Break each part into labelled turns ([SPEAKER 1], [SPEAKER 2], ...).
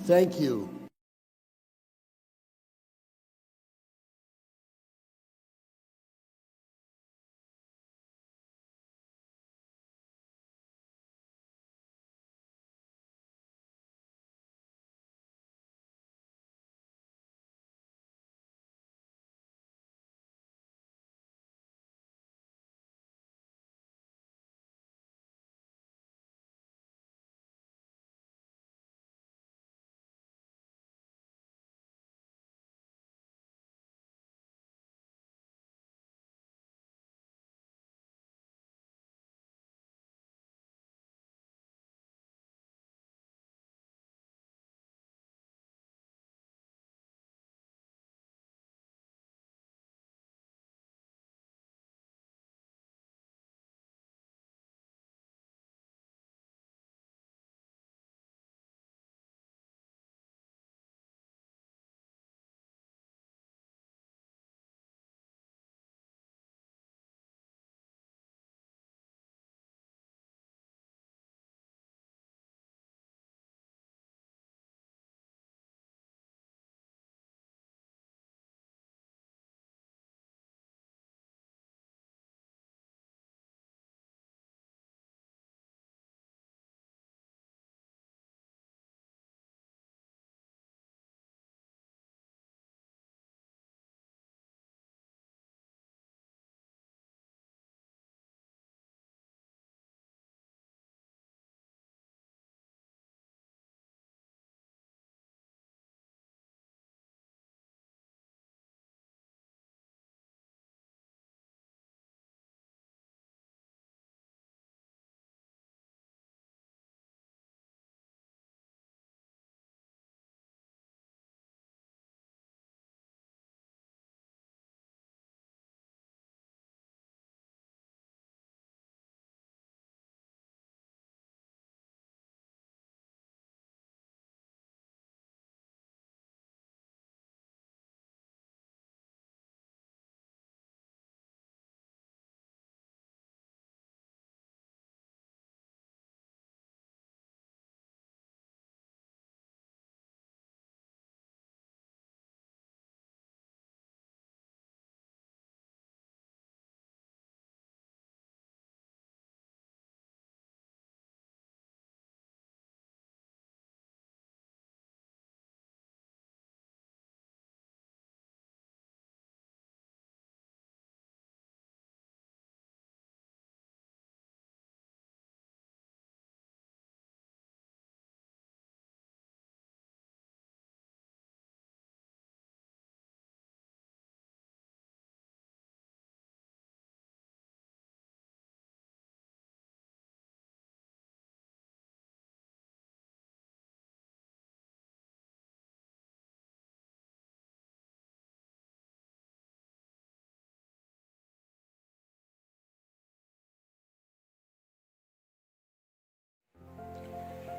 [SPEAKER 1] Thank you.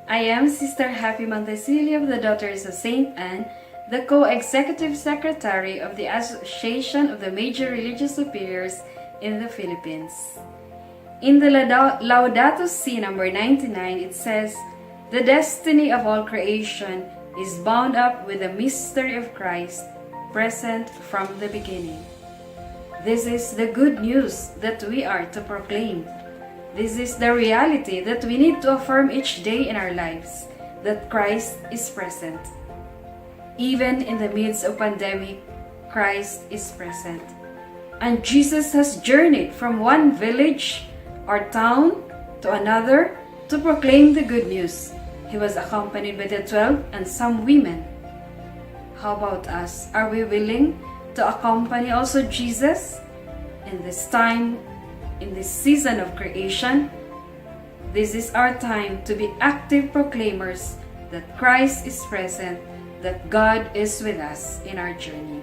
[SPEAKER 2] I am Sister Happy Montecillo of the Daughters of St. Anne, the co-executive secretary of the Association of the Major Religious Superiors in the Philippines. In the Laudato Si number 99, it says, "The destiny of all creation is bound up with the mystery of Christ, present from the beginning." This is the good news that we are to proclaim. This is the reality that we need to affirm each day in our lives, that Christ is present. Even in the midst of pandemic, Christ is present. And Jesus has journeyed from one village or town to another to proclaim the good news. He was accompanied by the 12 and some women. How about us? Are we willing to accompany also Jesus in this time, in this season of creation? This is our time to be active proclaimers that Christ is present, that God is with us in our journey.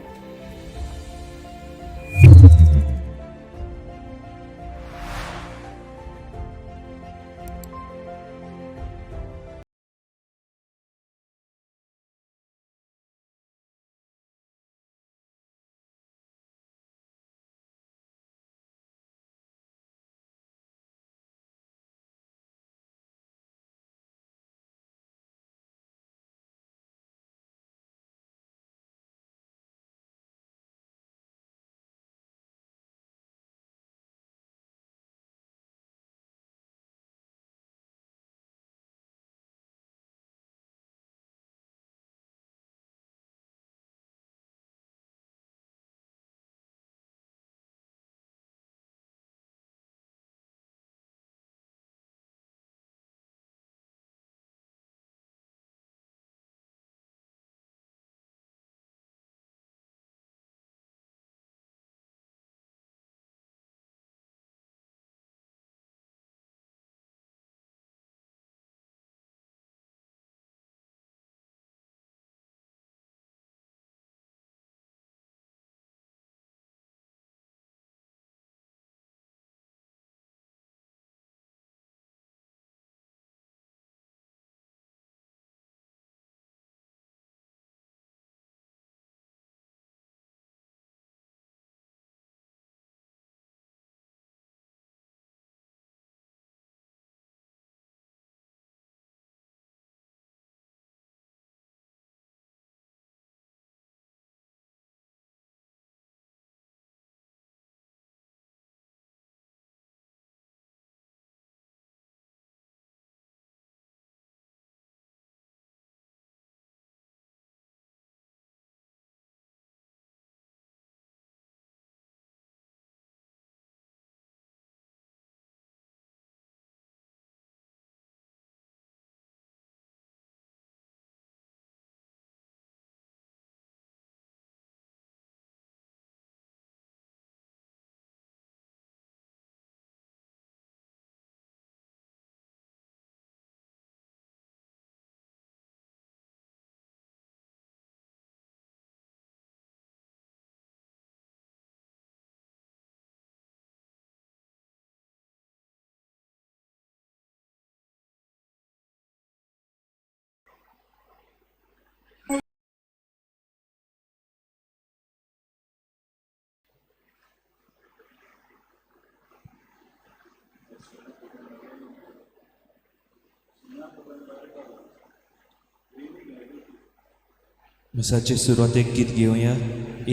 [SPEAKER 1] मिसाचे सुरवातेक गीत घेवया.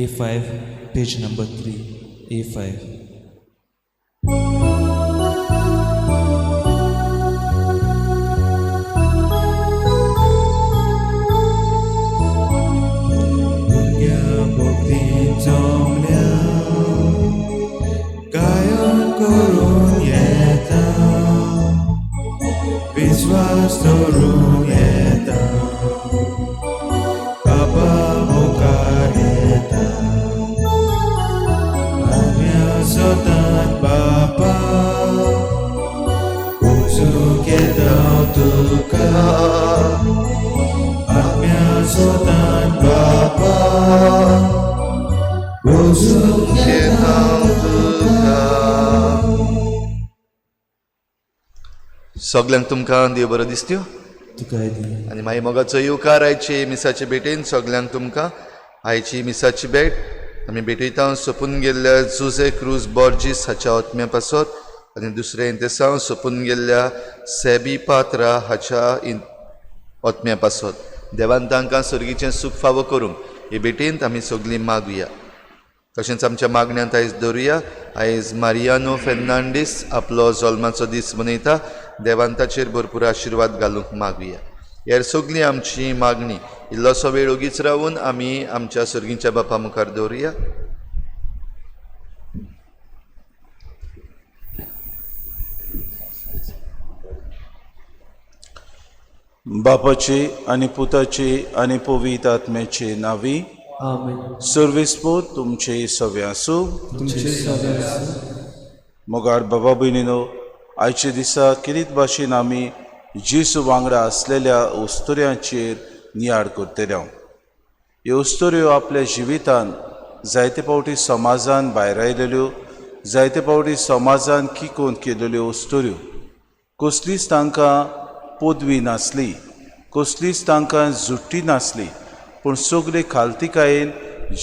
[SPEAKER 1] A5, page number 3, A5.
[SPEAKER 3] भुरग्यां भोंवती जमल्या, गायन करून येता, विस्वास दवरून येता, बाबा मुखार येता, आम्या सोदान बाबा उजूंक येता तुका, आत्म्या सोदान बाबा उजूंक येता तुका.
[SPEAKER 4] सगल्यांक तुमकां देव बरो दिसत्यो.
[SPEAKER 1] तुकाय दी.
[SPEAKER 4] आनी मागीर मोगाचो येवकार आयचे मिसाचे भेटेन सगल्यांक तुमकां. आयची मिसाची भेट आमी भेटयता सोंपून गेल्ल्या जुजे क्रूज बॉर्जीस हाच्या आत्म्या पासत आनी दुसरें इंतेसांव सोंपून गेल्ल्या सेबी पात्रा हाच्या आत्म्या पासत. देवान तांकां सर्गीचें सूख फावो करूंक हे भेटेंत आमी सगलीं मागुया. तशेंच आमच्या मागण्यांत आयज दवरुया. आयज मारियानो फेर्नांडीस आपलो जल्माचो दीस मनयता. देवान ताचेर भरपूर आशिर्वाद घालूंक मागुया. हेर सगळीं आमची मागणी इल्लोसो वेळ ओगीच रावून आमी आमच्या सर्गीच्या बापा मुखार दवरुया.
[SPEAKER 5] बापाचे आनी पुताचे आनी पवित्र आत्म्याचे नांवी.
[SPEAKER 1] आमेन.
[SPEAKER 5] सर्वेस्पोर तुमचे सवे आसूं.
[SPEAKER 1] तुमचे सगळे आसूं.
[SPEAKER 5] मोगाळ बाबा भयणीनो, आयच्या दिसा किरीत भाशेन आमी जेजू वांगडा आसलेल्या उस्तुऱ्यांचेर नियाळ करतले. ह्यो उस्तुऱ्यो आपल्या जिवितान जायते फावटी समाजान भायर आयलेल्यो, जायते फावटी समाजान किकोन केलेल्यो उस्तुऱ्यो. कसलीच तांकां पदवी नासली, कसलीच तांकां जुट्टी नासली, पूण सगळे खालतिकायेन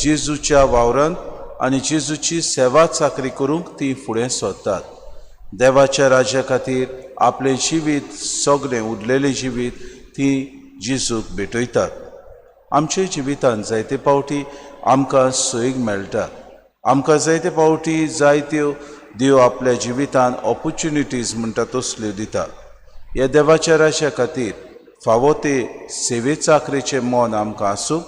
[SPEAKER 5] जेजूच्या वावरांत आनी जेजूची सेवा चाकरी करूंक ती फुडें सरतात. देवाच्या राज्या खातीर आपलें जिवीत, सगळें उरलेलें जिवीत ती जेजूक भेटयतात. आमच्या जिवितांत जायते फावटी आमकां सैग मेळटा, आमकां जायते फावटी जायत्यो देव आपल्या जिवितांत ऑपोर्चुनिटीज म्हणटा तसल्यो दिता. ह्या देवाच्या राज्या खातीर फावो ते सेवे चाकरेचें मन आमकां आसूंक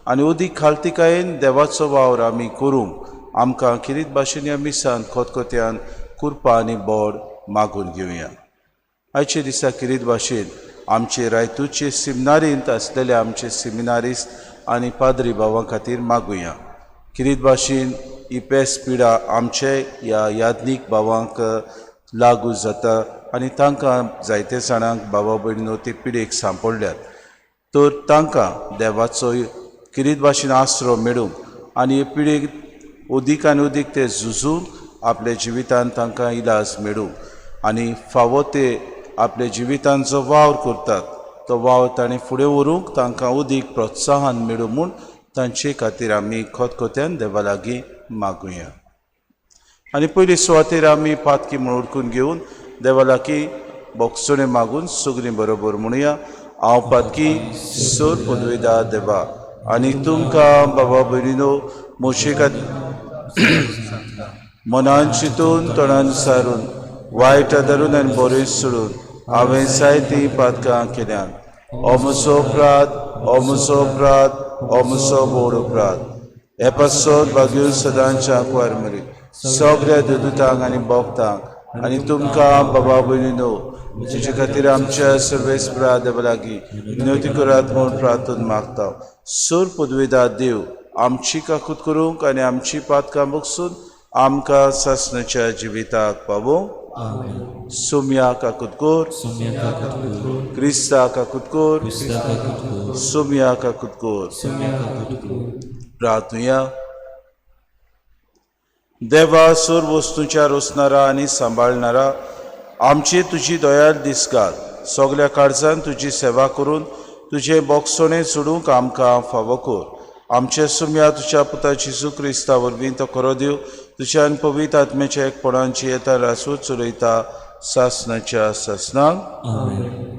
[SPEAKER 5] आनी अदीक खालतिकायेन देवाचो वावर आमी करूंक आमकां किरीत भाशेन ह्या मिसान खतखत्यान कुरपा आनी बोड मागून घेवया. आयच्या दिसा किरीत भाशेन आमचे रायतूचे सिमिनारींत आसलेले आमचे सिमिनारिस्त आनी पाद्री भावां खातीर मागुया. किरीत भाशेन ही पेस पिडा आमचे ह्या याज्ञीक भावांक लागू जाता आनी तांकां जायते जाणांक बाबा भयणीनो ते पिडेक सांपडल्यात, तर तांकां देवाचो किरीत भाशेन आसरो मेळूंक आनी हे पिडेक अदीक आनी अदीक ते झुजून आपल्या जिवितान तांकां इलाज मेळूंक आनी फावो ते आपल्या जिवितान जो वावर करतात तो वावर तांणी फुडें व्हरूंक तांकां अदीक प्रोत्साहन मेळूं म्हूण तांचे खातीर आमी खतखत्यान देवा लागीं मागुया. आनी पयली सुवातेर आमी पातकी म्हूण उरकून घेवन देवा लागीं बोगसणें मागून सगळीं बरोबर म्हणुया. हांव पातकी सोर पदवेदा देवा आनी तुमकां बाबा भयणीनो म्हजे खातीर मनान चिंतून तोंडान सारून वायट धरून आनी बरें सोडून हांवें जायतीं पातकां केल्यात. हो म्हजो अपराध, हो म्हजो अपराध, हो म्हजो व्हड अपराध. हे पासत भाग्यून सदांच्या कुवार मरी सगळ्या दुदुतांक आनी भोक्तांक आनी तुमकां बाबा भयणीनो तुजे खातीर आमच्या सर्वेस्परा देवा लागीं विनवती करात म्हूण प्रार्थना मागता. सोर पदवेदा देव आमची काकूत करूंक आनी आमची पातकां बगसून आमकां सासणाच्या जिविताक पावोवंक.
[SPEAKER 1] आमेन.
[SPEAKER 5] सोम्या काकूत कर.
[SPEAKER 1] सोम्या काकूत कर.
[SPEAKER 5] क्रिस्ता काकूत कर.
[SPEAKER 1] क्रिस्ता काकूत कर.
[SPEAKER 5] सोम्या काकूत कर.
[SPEAKER 1] सोम्या काकूत कर.
[SPEAKER 5] प्रार्थुया. देवा, सोर वस्तूंच्या रोसणारा आनी सांबाळणारा, आमची तुजी दयाळ दिसगात सगल्या काळजान तुजी सेवा करून तुजें बोगसणें सोडूंक आमकां फावो कर. आमचे सुम्या तुज्या पुता जेजू क्रिस्ता वरवीं तो खरो देव तुज्या आनी पवित्र आत्म्याच्या एकपणाची येता रासू चलयता सासणाच्या सासणाक.
[SPEAKER 1] आमेन.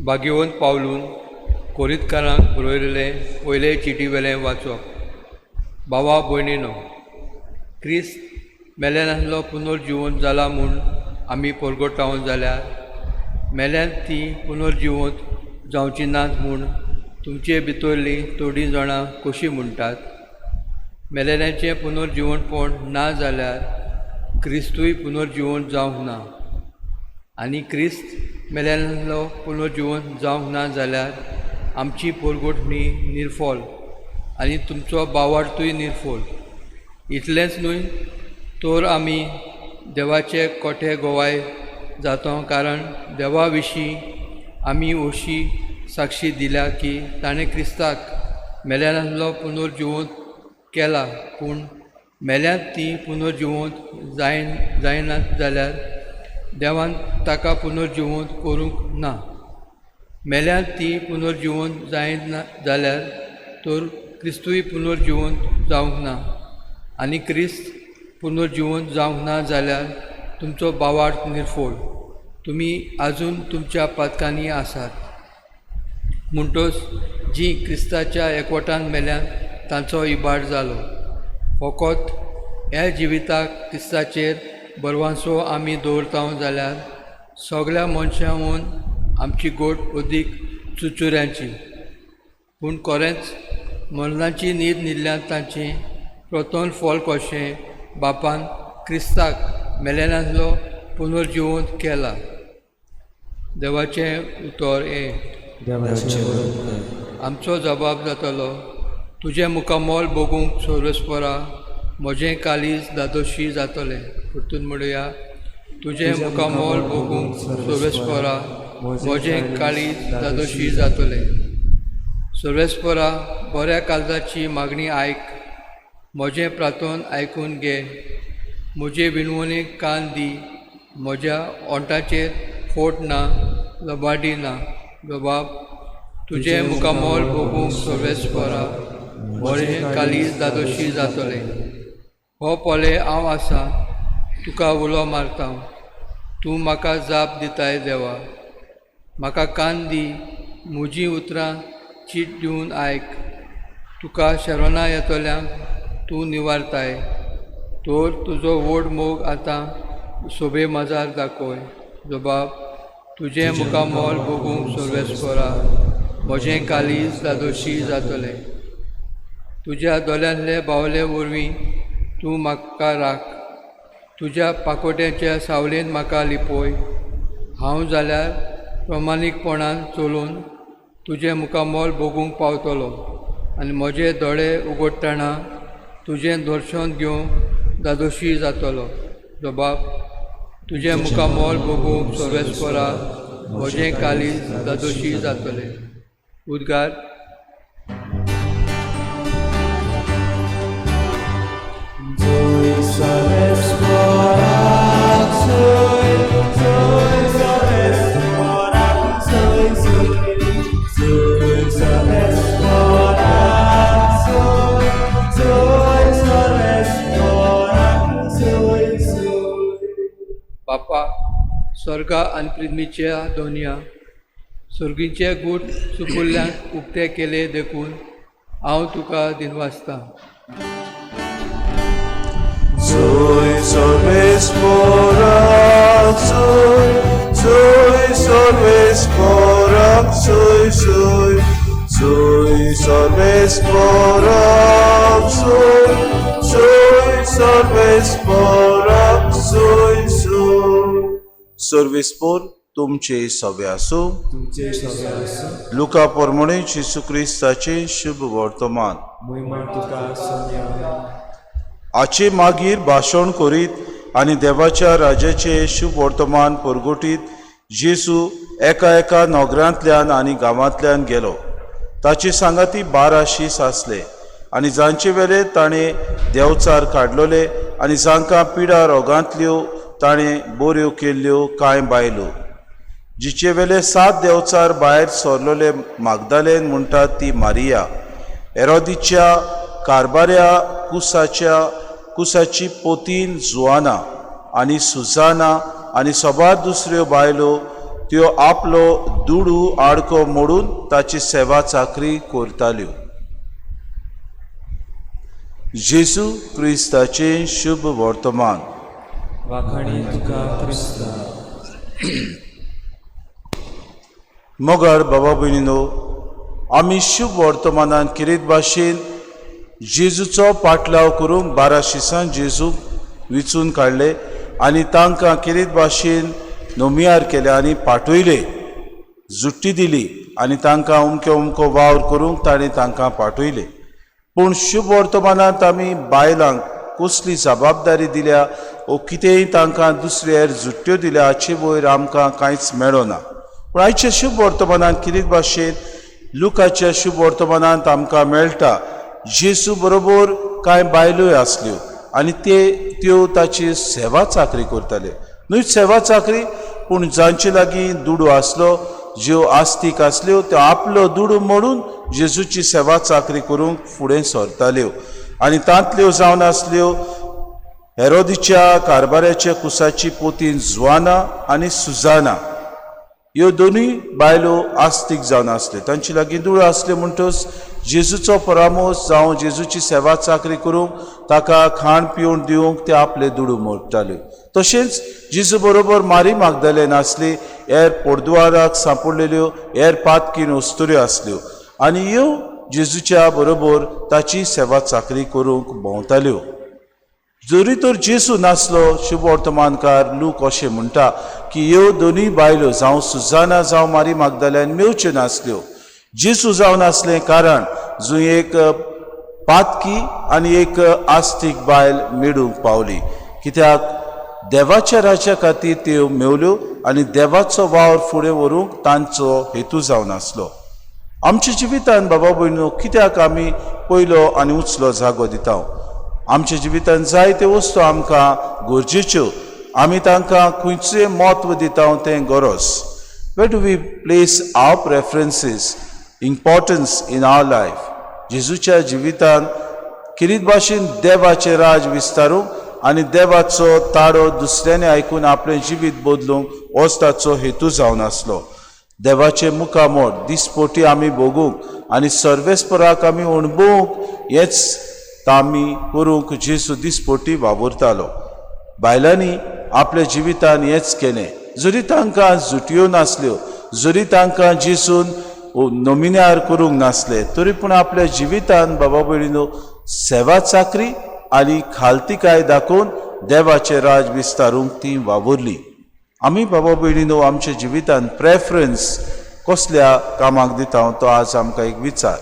[SPEAKER 6] भाग्यवंत पावलून कोरीतकारांक बरयलें पयले चिटी वेलें वाचप. भावा भयणीनो, क्रिस्त मेल्यानासलो पुनर्जिवंत जाला म्हूण आमी परगटावन जाल्यार मेल्यांत ती पुनर्जिवंत जावची नात म्हूण तुमचे भितरलीं थोडीं जाणां कशीं म्हणटात? मेलेल्यांचें पुनर्जिवंतपण ना जाल्यार क्रिस्तूय पुनर्जिवंत जावंक ना, आनी क्रिस्त मेल्यांतलो पुनर्जिवंत जावंक ना जाल्यार आमची परगटणी निर्फळ आनी तुमचो भावार्थूय निर्फळ. इतलेंच न्हय तर आमी देवाचे कोठे गोवाय जाता, कारण देवा विशीं आमी अशी साक्षी दिल्या की ताणें क्रिस्ताक मेल्यांतलो पुनर्जिवंत केला, पूण मेल्यांत ती पुनर्जिवंत जायनात जाल्यार देवान ताका पुनर्जिवंत करूंक ना. मेल्यांत ती पुनर्जिवंत जायना जाल्यार तर क्रिस्तूय पुनर्जिवंत जावंक ना, आनी क्रिस्त पुनर्जिवंत जावंक ना जाल्यार तुमचो भावार्थ निर्फळ, तुमी आजून तुमच्या पातकांनी आसात. म्हणटच जीं क्रिस्ताच्या एकवटान मेल्यांत तांचो इबाड जालो. फकत ह्या जिविताक क्रिस्ताचेर बरवांसो आमी दवरता जाल्यार सगळ्या मनशांहून आमची गोट अदीक चुचुऱ्यांची. पूण खरेंच मरणाची न्हीद न्हिदल्यान तांचें प्रतोन फल कशें बापान क्रिस्ताक मेलेनासलो पुनर्जिवंत केला. देवाचें उतर हें.
[SPEAKER 1] देवाचें उपकार.
[SPEAKER 6] आमचो जबाब जातलो, तुजें मुखामोल बगूंक सोरसपरा म्हजें काळीज दादोशी जातलें. परतून म्हणुया, तुजें मुखामोल बगूंक सोरसपरा म्हजें काळीज दादोशी जातलें. सोरसपरा बऱ्या काळजाची मागणी आयक, म्हजें प्रार्थन आयकून घे, म्हजे विनवणेक कान दी, म्हज्या ओंठाचेर फोट ना, लबाडी ना. जबाब, तुजें मुखामोल बगूंक सर्वेस्परा म्हजें काळीज दादोशी जातलें. हो पळय हांव आसा, तुका उलो मारता, तूं म्हाका जाप दिताय. देवा म्हाका कान दी, म्हजीं उतरां चीट दिवन आयक. तुका शरणां येतल्यांक तूं निवारताय, तर तुजो व्हड मोग आतां सोबे माजार दाखय. जबाब, तुजें मुखामोल बगूंक सर्वेस्परा म्हजें काळीज दादोशी जातलें. तुज्या दोळ्यांतले बावले वरवीं तूं म्हाका राख, तुज्या पाकोट्याच्या सावलेन म्हाका लिपय. हांव जाल्यार प्रमाणीकपणान चलून तुजें मुखामोल बगूंक पावतलो, आनी म्हजे दोळे उगडटना तुजें दर्शन घेवंक दादोशी जातलो. जबाब, तुजें मुखामोल बगूंक सर्वेस्परा म्हजें काळीज दादोशी जातलें. उद्गार. बापा, स्वर्गा आनी पृथ्वीच्या दोनया सर्गीचे गूट सुपुल्ल्यांक उक्ते केले देखून हांव तुका दिनवासतां.
[SPEAKER 5] Soy सर्वेस्पराक soy, soy सर्वेस्पराक soy, soy, soy सर्वेस्पराक soy, soy सर्वेस्पराक soy, soy.
[SPEAKER 7] सर्वेस्पोर तुमचे सवे आसूं.
[SPEAKER 3] तुमचे सगळे आसूं.
[SPEAKER 7] लुका प्रमाणे जेसू क्रिस्ताचें शुभ वर्तमान.
[SPEAKER 3] महिमा तुका सोन्या.
[SPEAKER 7] हाचे मागीर भाशण करीत आनी देवाच्या राज्याचें शुभ वर्तमान परगटीत जेसू एका एका नगरांतल्यान आनी गांवांतल्यान गेलो. ताचे सांगाती 12 शीस आसले आनी जांचे वेले ताणें देंवचार काडलोले आनी जांकां पिडा रोगांतल्यो ताणें बऱ्यो केल्ल्यो कांय बायलो, जिचे वेले 7 देंवचार भायर सरलोले मागदालेन म्हणटात ती मारिया, एरोदीच्या कारबाऱ्या कुसाची पोतीन जुआना आनी सुजाना आनी सबार दुसऱ्यो बायलो
[SPEAKER 5] त्यो आपलो दुडू आडको मोडून ताची सेवा चाकरी करताल्यो. जेजू क्रिस्ताचें शुभ वर्तमान.
[SPEAKER 3] वाखाणी तुका क्रिस्ता.
[SPEAKER 5] मगर बाबा भयणीनो, आमी शुभ वर्तमानान किरीत भाशेन जेजूचो पाटलाव करूंक 12 शिसां जेजूक विचून काडले आनी तांकां किरीत भाशेन नोमियार केले आनी पाठयले, जुट्टी दिली आनी तांकां अमको अमको वावर करूंक ताणें तांकां पाठयले. पूण शुभ वर्तमानांत आमी बायलांक कसली जबाबदारी दिल्या ओ कितेंय तांकां दुसरे हेर जुट्ट्यो दिल्या हाचे वयर आमकां कांयच मेळना. पूण आयच्या शुभ वर्तमानांत किरीत भाशेन लुकाच्या शुभ वर्तमानांत आमकां मेळटा जेजू बरोबर कांय बायलोय आसल्यो आनी त्यो ताची सेवा चाकरी करताल्यो. न्हय सेवा चाकरी, पूण जांचे लागीं दुडू आसलो, ज्यो आस्तीक आसल्यो त्यो आपलो दुडू मोडून जेजूची सेवा चाकरी करूंक फुडें सरताल्यो. आनी तांतल्यो जावन आसल्यो हेरोदीच्या कारभाराच्या कुसाची पोतीन जुआना आनी सुजाना. ह्यो दोनूय बायलो आस्तीक जावन आसल्यो. तांचे लागीं दुडू आसले म्हणटच जेजूचो परामोस जावं जेजूची सेवा चाकरी करूंक ताका खाण पिवण दिवंक ते आपले दुडू मोडटाल्यो. तशेंच जेजू बरोबर मारी मागदलेन आसली, हेर पोरदुवाराक सांपडलेल्यो हेर पातकीन वस्तुऱ्यो आसल्यो आनी ह्यो जेजूच्या बरोबर ताची सेवा चाकरी करूंक भोंवताल्यो. जरी तर जेजू नासलो, शुभ वर्तमानकार लूक अशें म्हणटा की ह्यो दोनूय बायलो जावं सुजाना जावं मारी मागदल्यान मेवच्यो नासल्यो. जेजू जावन आसलें कारण जंय एक पातकी आनी एक आस्तीक बायल मेळूंक पावली, कित्याक देवाच्या राज्या खातीर त्यो मेवल्यो आनी देवाचो वावर फुडें व्हरूंक तांचो हेतू जावन आसलो. आमच्या जिवितान बाबा भयणो कित्याक आमी पयलो आनी उचलो जागो दिता? आमच्या जिवितान जायत्यो वस्तू आमकां गरजेच्यो, आमी तांकां खंयचें म्हत्व दिता तें गरज. Where do we place our preferences, importance in our life? जेजूच्या जिवितान किरीत भाशेन देवाचें राज विस्तारूंक आनी देवाचो ताडो दुसऱ्यांनी आयकून आपलें जिवीत बदलूंक होच ताचो हेतू जावन आसलो. देवाचें मुखामोड दिसपोटी आमी भोगूंक आनी सर्वेस्पराक आमी अणभवूंक हेंच आमी करूंक जेजू दिसपोटी वावुरतालो. बायलांनी आपल्या जिवितान हेंच केलें. जरी तांकां जुटयो नासल्यो, जरी तांकां जेजून नोमिन्यार करूंक नासले, तरी पूण आपल्या जिवितान बाबा भयणीनो सेवा चाकरी आनी खालतिकाय दाखोवन देवाचें राज विस्तारूंक ती वावुरली. आमी बाबा भयणीनो आमच्या जिवितान प्रेफरन्स कसल्या कामाक दिता तो आज आमकां एक विचार,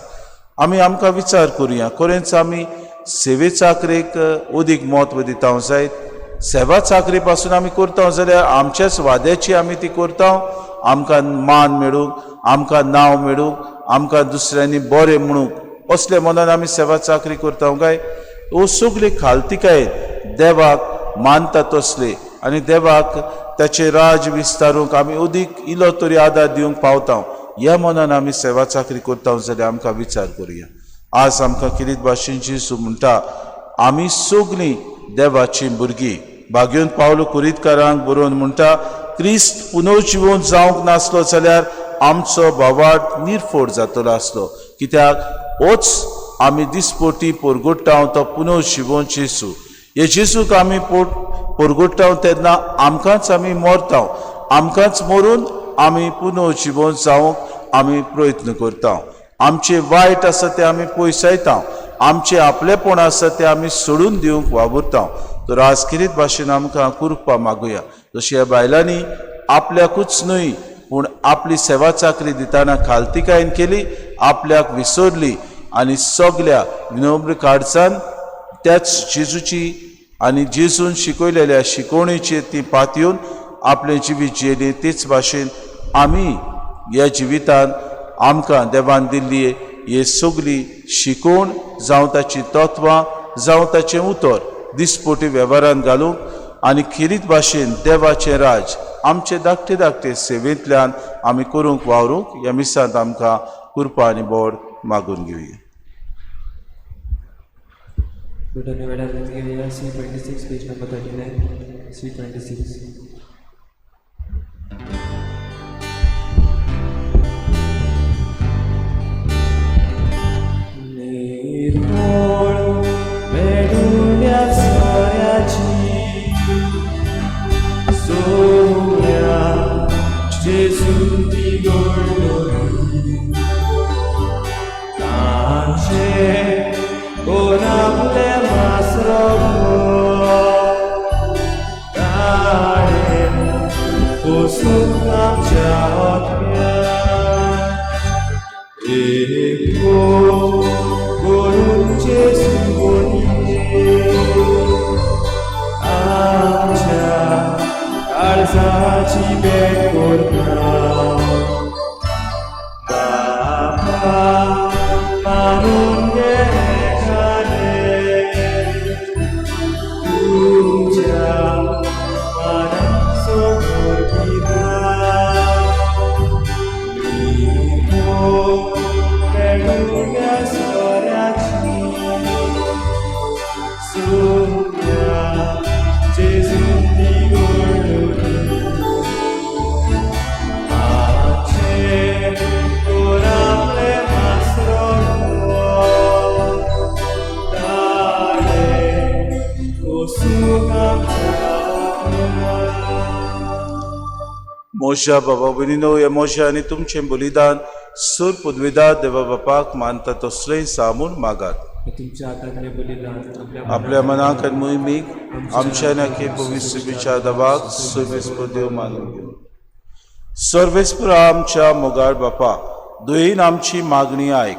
[SPEAKER 5] आमी आमकां विचार करुया. खरेंच आमी सेवे चाकरेक अदीक म्हत्व दिता जायत? सेवा चाकरी पासून आमी करता जाल्यार आमच्याच वाद्याची आमी ती करता, आमकां मान मेळूंक, आमकां नांव मेळूंक, आमकां दुसऱ्यांनी बरें म्हणूंक, असले मनान आमी सेवा चाकरी करता काय? हो सगळे खालतिकायेन देवाक मानता तसले आनी देवाक ताचें राज विस्तारूंक आमी अदीक इलो तरी आदार दिवंक पावता ह्या मनान आमी सेवा चाकरी करता जाल्यार आमकां विचार करुया. आज आमकां किरीत भाशेन जेजू म्हणटा आमी सगळीं देवाचीं भुरगीं. भाग्योन पावलो कुरीतकारांक बरोवन म्हणटा क्रिस्त पुनर्जिवन जावंक नासलो जाल्यार आमचो भावार्थ निर्फोड जातलो आसलो, कित्याक होच आमी दिसपोटी पोरगोट्टा तो पुनर्जिवन जेजू. हे जेजूक आमी पोरगोट्टा तेन्ना आमकांच आमी मरता, आमकांच मरून आमी पुनर्जिवन जावंक आमी प्रयत्न करता. आमचें वायट आसा तें आमी पयसायता, आमचें आपलेपण आसा तें आमी सोडून दिवंक वावुरता. तर आज किरीत भाशेन आमकां कृपा मागुया, जशी ह्या बायलांनी आपल्याकूच न्हय पूण आपली सेवा चाकरी दितना खालतिकायेन केली, आपल्याक विसरली आनी सगल्या विनम्र काळजान त्याच जेजूची आनी जेजून शिकयलेल्या शिकवणेचेर ती पातयेवन आपलें जिवीत जियेली. तेच भाशेन आमी ह्या जिवितान आमकां देवान दिल्ली हे सगली शिकवण जावं ताची तत्वां जावं ताचें उतर दिसपोटी वेव्हारान घालूंक आनी खेरीत भाशेन देवाचें राज आमचे धाकटे धाकटे सेवेंतल्यान आमी करूंक वावरूंक ह्या मिसांत आमकां कृपा आनी बोड मागून घेवया.
[SPEAKER 3] घेवया C26 page number 39, C26. कोरामले मासरो ताणें पोसूंक आमच्या आत्म्याक एक करून जेजू बोलये आमच्या काळजाची भेट करता बापा मानून घे खाणे तुझ्या मनाचो पिता पेडुल्या सोऱ्याची सुम्या जेजून ती गोडुली आचे कोरामले मासरो ताणे कोसूंक आमच्या
[SPEAKER 5] मोशा बाबा भयणीनो हे मोशा आनी तुमचें बलिदान सूर पुदविदा देवा बापाक मानता तसलें सामून मागात.
[SPEAKER 3] तुमच्या हातांतले बलिदान
[SPEAKER 5] आपल्या मनाक आनी मोहिमेक आमच्या नाके पवित्र दवाक सर्वेस्पर देव मानून घेवं. सर्वेस्पर आमच्या मोगाळ बापा, दुयेन आमची मागणी आयक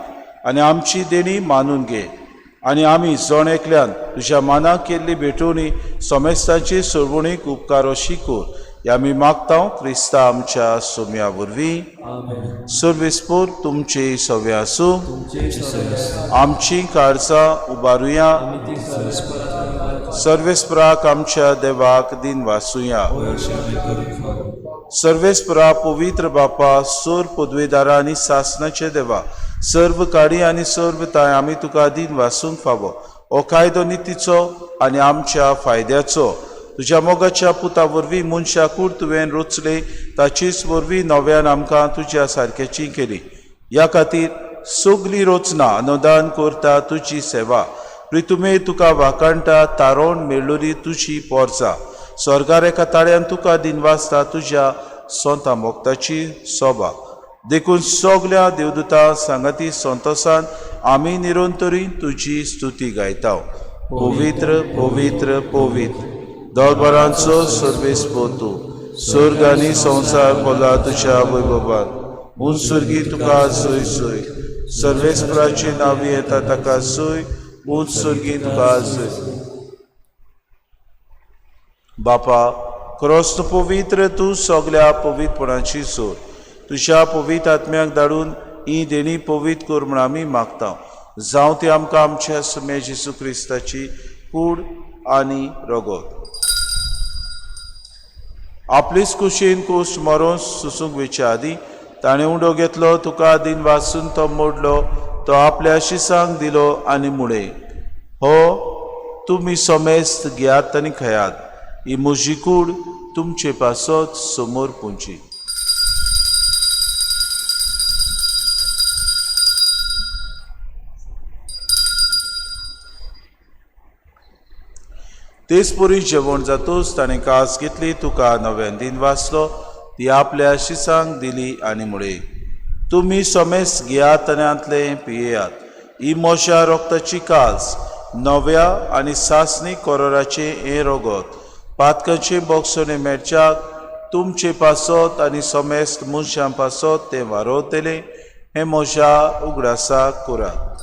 [SPEAKER 5] आनी आमची देणी मानून घे आनी आमी जण एकल्यान तुज्या मानाक केल्ली भेटवणी समेस्तांची सोडवणीक उपकार अशी कर हे आमी मागता क्रिस्ता आमच्या सोम्या वरवीं.
[SPEAKER 3] आमेन.
[SPEAKER 5] सर्वेस्पर तुमचे सवे आसूं.
[SPEAKER 3] तुमचे सवे
[SPEAKER 5] आमची काळजां उबारुया.
[SPEAKER 3] आमी ती सर्वेस्पराक
[SPEAKER 5] सर्वेस्पराक आमच्या देवाक दिन वासुया. सर्वेस्परा पवित्र बापा, सोर पदवेदारा आनी सासनाचे देवा, सर्व काडी आनी सर्व ताय आमी तुका दिन वासूंक फावो हो कायदो नितीचो आनी आमच्या फायद्याचो. तुज्या मोगाच्या पुता वरवीं मनशा कूड तुवें रचले, ताचीच वरवीं नव्यान आमकां तुज्या सारक्याची केली. ह्या खातीर सगली रचना अनुदान करता तुजी सेवा प्रितुमे तुका वाखाणटा तारोण मेळोरी तुजी पोरसा स्वर्गार एका ताळ्यान तुका दिनवासता तुज्या सोंता मोगताची सोबा. देखून सगल्या देवदूता सांगाती संतोसान आमी निरंतरी तुजी स्तुती गायता. पवित्र पवित्र पवित्र दरबारांचो सर्वेस्पर तूं, स्वर्ग आनी संवसार भरला तुज्या वैभवान. म्हूण स्वर्गी तुका सोय सोय, सर्वेस्पराचे नांवी येता ताका सोय, म्हूण स्वर्गी तुका सोय. बापा, क्रोस्त पवित्र तूं सगल्या पवित्रपणाची सोड, तुज्या पवित्र आत्म्याक धाडून ही देणी पवित्र कर म्हूण आमी मागता. जावं ती आमकां आमच्या सुम्या जेजू क्रिस्ताची कूड आनी रगत. आपलीच कुशीन कूस मरोन सुसूंक वेच्या आदीं ताणें उंडो घेतलो, तुका दिन वासून तो मोडलो, तो आपल्या शिसांक दिलो आनी मुळे, हो तुमी समेस्त घेयात आनी खेयात, ही म्हजी कूड तुमचे पासत समोर पुंची. तेच परी जेवण जातूच ताणें कास घेतली, तुका नव्यान दिन वाचलो, ती आपल्या शिसांक दिली आनी मुळे, तुमी समेस्त घेयात आनी हांतलें पियेयात, ही म्हज्या रक्ताची कास नव्या आनी सासणी कोरोराचें हें रगत पातकांचें बोगसणें मेळच्याक तुमचे पासत आनी समेस्त मनशां पासत तें वारोवतलें. हें म्हज्या उगडासाक करात.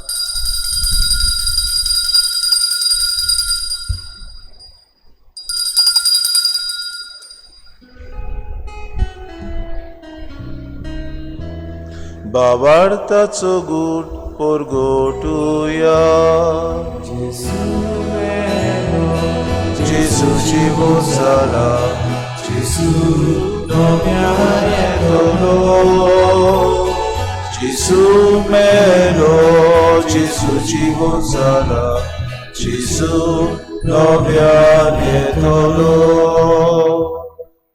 [SPEAKER 5] बाबार्थाचो गूट परगटुया. जेजू जिवो जाला, जेजू नव्यान येतलो, जेजू मेलो, जेजू जिवो जाला, जेजू नव्यान येतलो.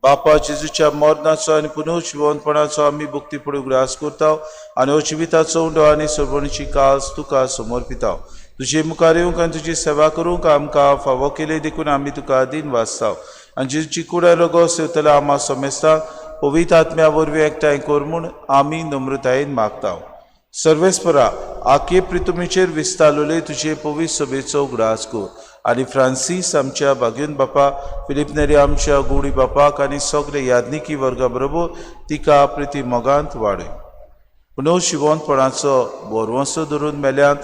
[SPEAKER 5] बापा, जेजूच्या मरणाचो आनी पुनर्जिवनपणाचो आमी भक्तीपूर्ण उगडास करता आनी हो जिविताचो उंडो आनी सरवणीची कास तुका समर्पिता. तुजे मुखार येवंक आनी तुजी सेवा करूंक आमकां फावो केली देखून आमी तुका दिन वाचता. आनी जेजूची कुडा रगो सेवतल्या आमा समेस्तांक पवित्र आत्म्या वरवीं एकठांय कर म्हूण आमी नम्रतायेन मागता. सर्वेस्परा आखे प्रितुमेचेर विस्तारलेले तुजे पवित्र सभेचो उगडास कर आनी फ्रांसीस आमच्या बागेवन बापा, फिलीप नेरी आमच्या गुडी बापाक आनी सगळे याज्ञिकी वर्गा बरोबर तिका प्रिती मोगांत वाडय. पुनव शिवोनपणाचो बोरवंसो धरून मेल्यान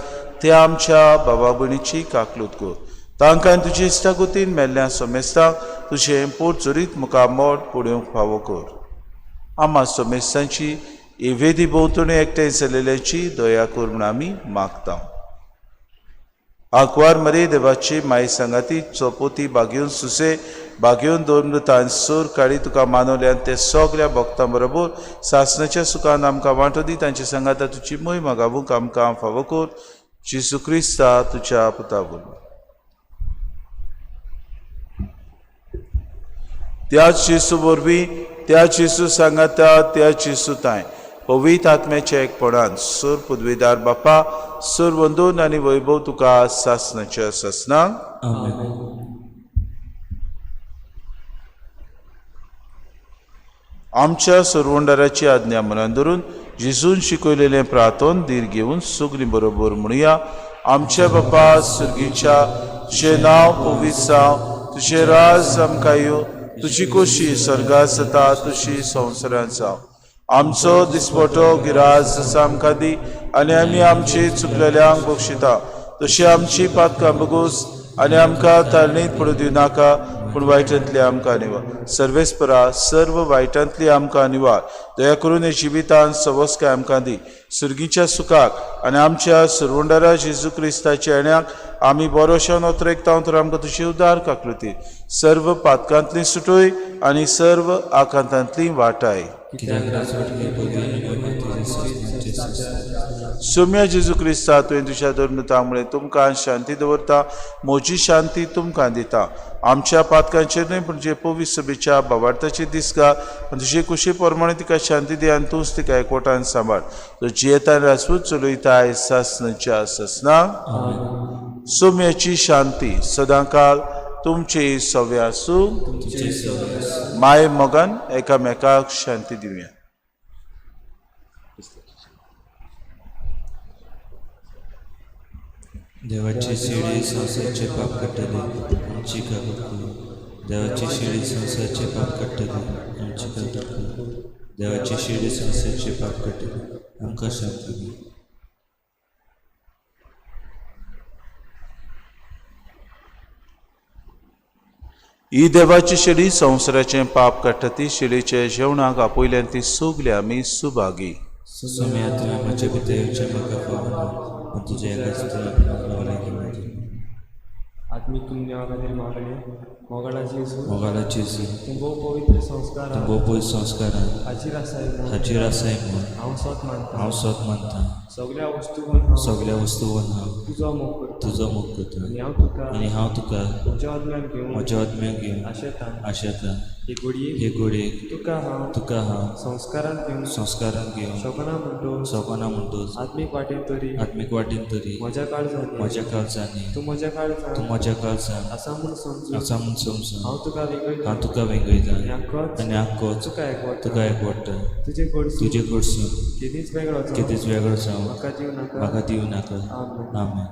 [SPEAKER 5] त्या आमच्या बाबा भयणीची काकलूत कर. तांकां तुजे इश्टागतीन मेल्ल्या समेस्तांक तुजें पोट चरीत मुखार मोड पडोवंक फावो कर. आमा समेस्तांची एवेदी भोंवतणी एकठांय जाल्ल्याची दया कर म्हूण आमी मागता. आंकवार मरे देवाची माई सांगाती चोपोती बागेवन सुसे बागेवन दोन सूर काळी तुका मानवल्यान ते सगळ्या भक्तां बरोबर सासणाच्या सुखान आमकां वांटो दी. तांचे सांगाता तुजी मोय गावूंक आमकां फावो कर. जेजू क्रिस्ता तुज्या पुता वरवीं. त्याच जेजू वरवीं, त्या जेजू सांगाता, त्या जेजू तांय पवित्र आत्म्याच्या एकपणान सूर पदवीदार बापा, सूर वंदून आनी वैभव तुका सासणाच्या सासणाक.
[SPEAKER 1] आमेन.
[SPEAKER 5] आमच्या सरवंडाराची आज्ञा मनान धरून जेजून शिकयलेलें प्रार्थन धीर घेवन सगळीं बरोबर म्हणुया. आमच्या बापा सुर्गीच्या, तुजें नांव पवित्र जावं, तुजें राज आमकां येवं, तुजी खोशी स्वर्गांत जाता तशी संवसारांत जावं. आमचो दिसपटो गिराज आमकां दी आनी आमी आमची चुकलेल्यांक बक्षिता तशी आमची पातकां बगूस आनी आमकां ताळणीत पडूं दिवनाका, पूण वायटांतली आमकां निवार. सर्वेस्परा सर्व वायटांतली आमकां निवार. दया करून हे जिवितान सवस्काय आमकां दी. सुर्गीच्या सुखाक आनी आमच्या सुरवंडारा जेजू क्रिस्ताच्या येण्याक आमी बरोशा नोत्रेकता तर आमकां तुजी उदार काकृती सर्व पातकांतली सुटोय आनी सर्व आकांतांतली वाटाय. सोम्या जेजू क्रिस्ता तुवें तुज्या धर्मतामुळे तुमकां शांती दवरता, म्हजी शांती तुमकां दिता. आमच्या पातकांचेर न्हय पूण जे पवित्र सभेच्या बाबार्थाची दिसका आनी तुजे कुशी प्रमाणे तिका शांती दी आनी तूंच तिका एकवटान सांबाळ. तो जियेता राजपूत चलयता सासनाच्या ससना. सोम्याची शांती सदांकाल तुमचे सवे आसूं. माय मोगान एकामेकाक शांती दिवया.
[SPEAKER 1] देवाची शिडी संवसाराचे पाप काडटली आमची काकूत कर. देवाची शिडी संवसाराचे पाप काडटली आमची काकूत कर. देवाची शिडी संवसाराचे पाप काडटली आमकां शांती दी.
[SPEAKER 5] ही देवाची शेडी संवसाराचें पाप काडटा ती शेडीचे जेवणाक आपयल्यान ती सगली आमी सुभागी.
[SPEAKER 1] सोम्या तुवें म्हज्या भितर येवचें म्हाका फावना, पूण तुज्या एकाच तुवें घेवन.
[SPEAKER 3] आत्मीक पुण्या खातीर मागणें. मोगाळा जेजू,
[SPEAKER 1] मोगाळा जेजू,
[SPEAKER 3] तूं भोव पवित्र संस्कारान
[SPEAKER 1] तूं भोव पवित्र संस्कारान
[SPEAKER 3] हाजीर आसाय म्हूण
[SPEAKER 1] हाजीर आसाय म्हूण
[SPEAKER 3] हांव सोत मानता.
[SPEAKER 1] हांव सोत मानता.
[SPEAKER 3] सगळ्या वस्तूंक हांव
[SPEAKER 1] सगळ्या वस्तूंक हांव
[SPEAKER 3] तुजो मोग करता
[SPEAKER 1] तुजो मोग करता
[SPEAKER 3] आनी हांव तुका
[SPEAKER 1] आनी हांव तुका
[SPEAKER 3] म्हज्या आत्म्यान घेवन
[SPEAKER 1] म्हज्या आत्म्याक घेवन
[SPEAKER 3] आशेता
[SPEAKER 1] आशेता.
[SPEAKER 3] हे घडयेक
[SPEAKER 1] हे घडयेक
[SPEAKER 3] तुका हांव
[SPEAKER 1] तुका हांव
[SPEAKER 3] संस्कारान घेवन
[SPEAKER 1] संस्कारान घेवन
[SPEAKER 3] शकना म्हणटोच
[SPEAKER 1] शकना म्हणटोच
[SPEAKER 3] आत्मीक वाटेन तरी
[SPEAKER 1] आत्मीक वाटेन तरी
[SPEAKER 3] म्हज्या काळजांनी
[SPEAKER 1] म्हज्या काळजांनी
[SPEAKER 3] तूं म्हज्या काळजांत
[SPEAKER 1] तूं म्हज्या काळजांत
[SPEAKER 3] आसा म्हूण समजून
[SPEAKER 1] आसा म्हूण समजून
[SPEAKER 3] हांव तुका वेंगयता
[SPEAKER 1] हांव तुका वेंगयता
[SPEAKER 3] आनी आख्खोच
[SPEAKER 1] आनी आख्खोच
[SPEAKER 3] तुका एकवटा
[SPEAKER 1] तुका एकवटा.
[SPEAKER 3] तुजे कडसून
[SPEAKER 1] तुजे कडसून
[SPEAKER 3] केदींच वेगळो जावं
[SPEAKER 1] केदींच वेगळो जावं
[SPEAKER 3] म्हाका दिवं नाका.
[SPEAKER 1] म्हाका दिवं नाका.
[SPEAKER 3] आमेन.
[SPEAKER 1] आमेन.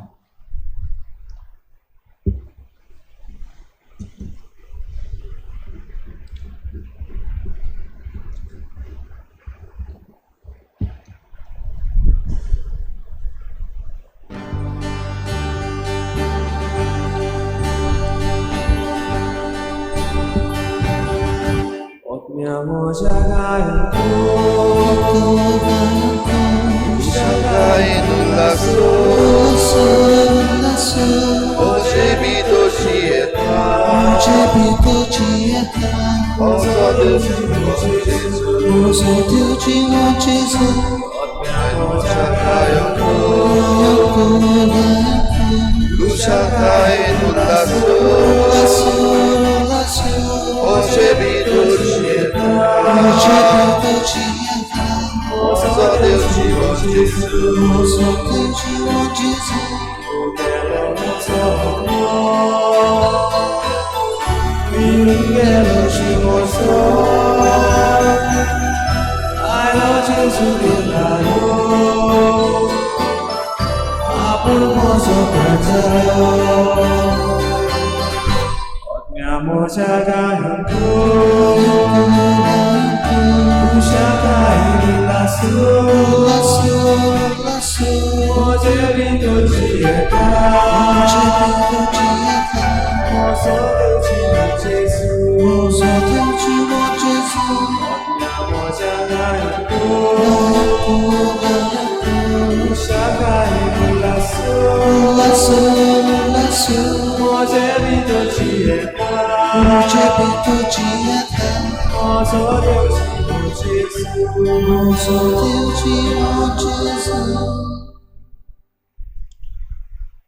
[SPEAKER 3] I love Jesus, I love.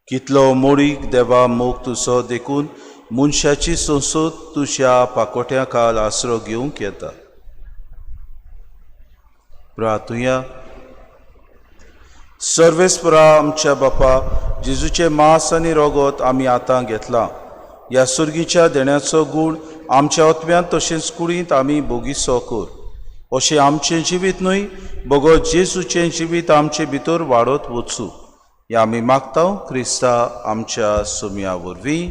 [SPEAKER 5] कितलो मोडीक देवा मोग तुजो देखून मनशाची संसद तुज्या पाकोट्या खाल आसरो घेवंक येता. प्रार्थुया. सर्वेस्परा आमच्या बापा जेजूचें मांस आनी रोगोत आमी आतां घेतलां. ह्या सुर्गीच्या देण्याचो गूण आमच्या ओतव्यांत तशेंच कुडींत आमी बोगीसो कर. अशें आमचें जिवीत न्हय बगो जेजूचें जिवीत आमचे भितर वाडत वचूं. ह्या आमी मागता क्रिस्ता आमच्या सुमया वरवीं.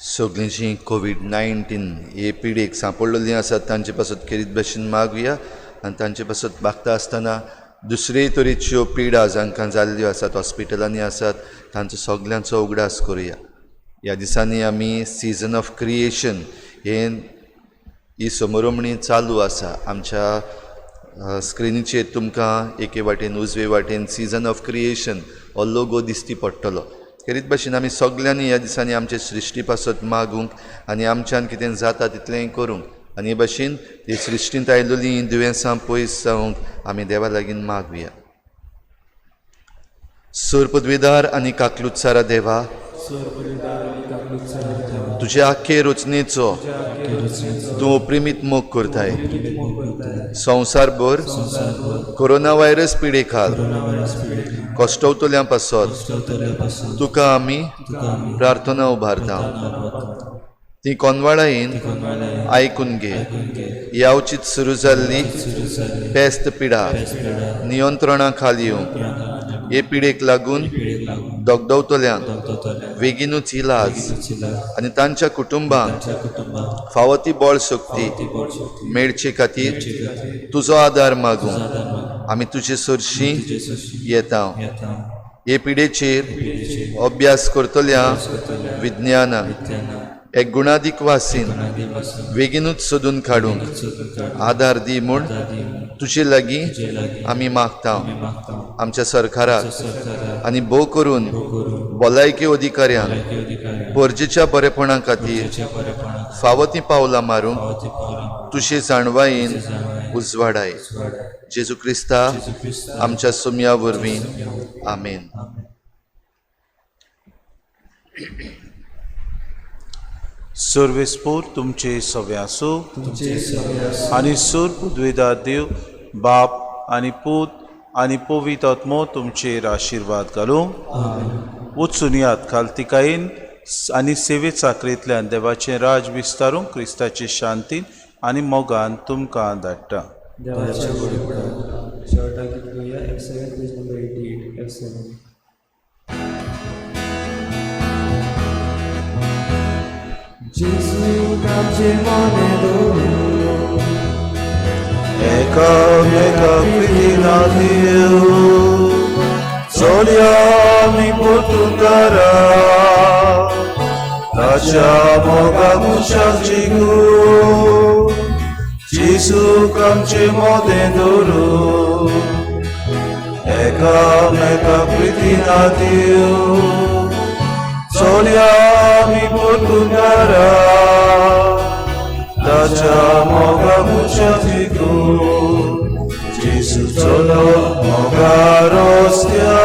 [SPEAKER 4] सगळीं जी कोवीड-19 हे पिडेक सांपडलेलीं आसात तांचे पासत खेरीत भशेन मागुया आनी तांचे पासत मागता आसतना दुसरे तरेच्यो पिडा जांकां जाल्ल्यो आसात हॉस्पिटलांनी आसात तांचो सगल्यांचो उगडास करुया. ह्या दिसांनी आमी सिजन ऑफ क्रिएशन हे ही समरमणी चालू आसा. आमच्या स्क्रिनीचेर तुमकां एके वाटेन उजवे वाटेन सिजन ऑफ क्रिएशन हो लोगो दिश्टी पडटलो. खेरीत भशेन आमी सगल्यांनी ह्या दिसांनी आमचे सृश्टी पासत मागूंक आनी आमच्यान कितें जाता तितलेंय करूंक आनी हे भशेन हे सृश्टींत आयलेलीं दुयेंसां पयस जावंक आमी देवा लागीं मागुया. सोर पदवेदार आनी काकलुत्सारा देवा, तुजे आख्खे रचनेचो तूं अप्रिमीत मोग करताय. संवसारभर कोरोना व्हायरस पिडे खाल कश्टवतल्या पासत तुका आमी प्रार्थना उबारता. ती कोनवाळायेन आयकून घे. यावचीत सुरू जाल्ली पेस्त पिडा नियंत्रणा खाल येवंक हे पिडेक लागून दगदवतल्यांक बेगीनूच इलाज आनी तांच्या कुटुंबांक फावो ती बळ शक्ती मेळचे खातीर तुजो आदार मागूंक आमी तुजे सरशी येता. हे पिडेचेर अभ्यास करतल्या विज्ञानाक एक गुणादीक वासीन बेगीनूच सोदून काडूंक आदार दी म्हूण तुजे लागीं आमी मागता. आमच्या सरकाराक आनी भोव करून भलायकी अधिकाऱ्यांक परजेच्या बरेपणा खातीर फावो तीं पावलां मारूंक तुजे जाणवायेन उजवाडाय. जेजू क्रिस्ता आमच्या सुमया वरवीं. आमेन.
[SPEAKER 5] सर्वेस्पोर तुमचे सवे आसूं आनी सूर पुदवेदार देव बाप आनी पूत आनी पवित्र आत्मो तुमचेर आशिर्वाद घालूं. वचून याद खालतिकायेन आनी सेवे चाकरेंतल्यान देवाचें राज विस्तारूंक क्रिस्ताचे शांतीन आनी मोगान तुमकां धाडटा.
[SPEAKER 3] देवाच्या शेवटाक घेवया F7 page number 88 F7. Gesù cambie mone doro
[SPEAKER 5] एकामेका प्रितीना देव चोलया आमी पोतुंगारा ताच्या मोगा मनशाक जिगू जेजूक आमचे मोदें दवरू. एकामेका प्रितीना देव चोलया आमी पोतुंगारा ताच्या मोगा मनशाक जिगू. जेजू चलो मोगा रस्त्यार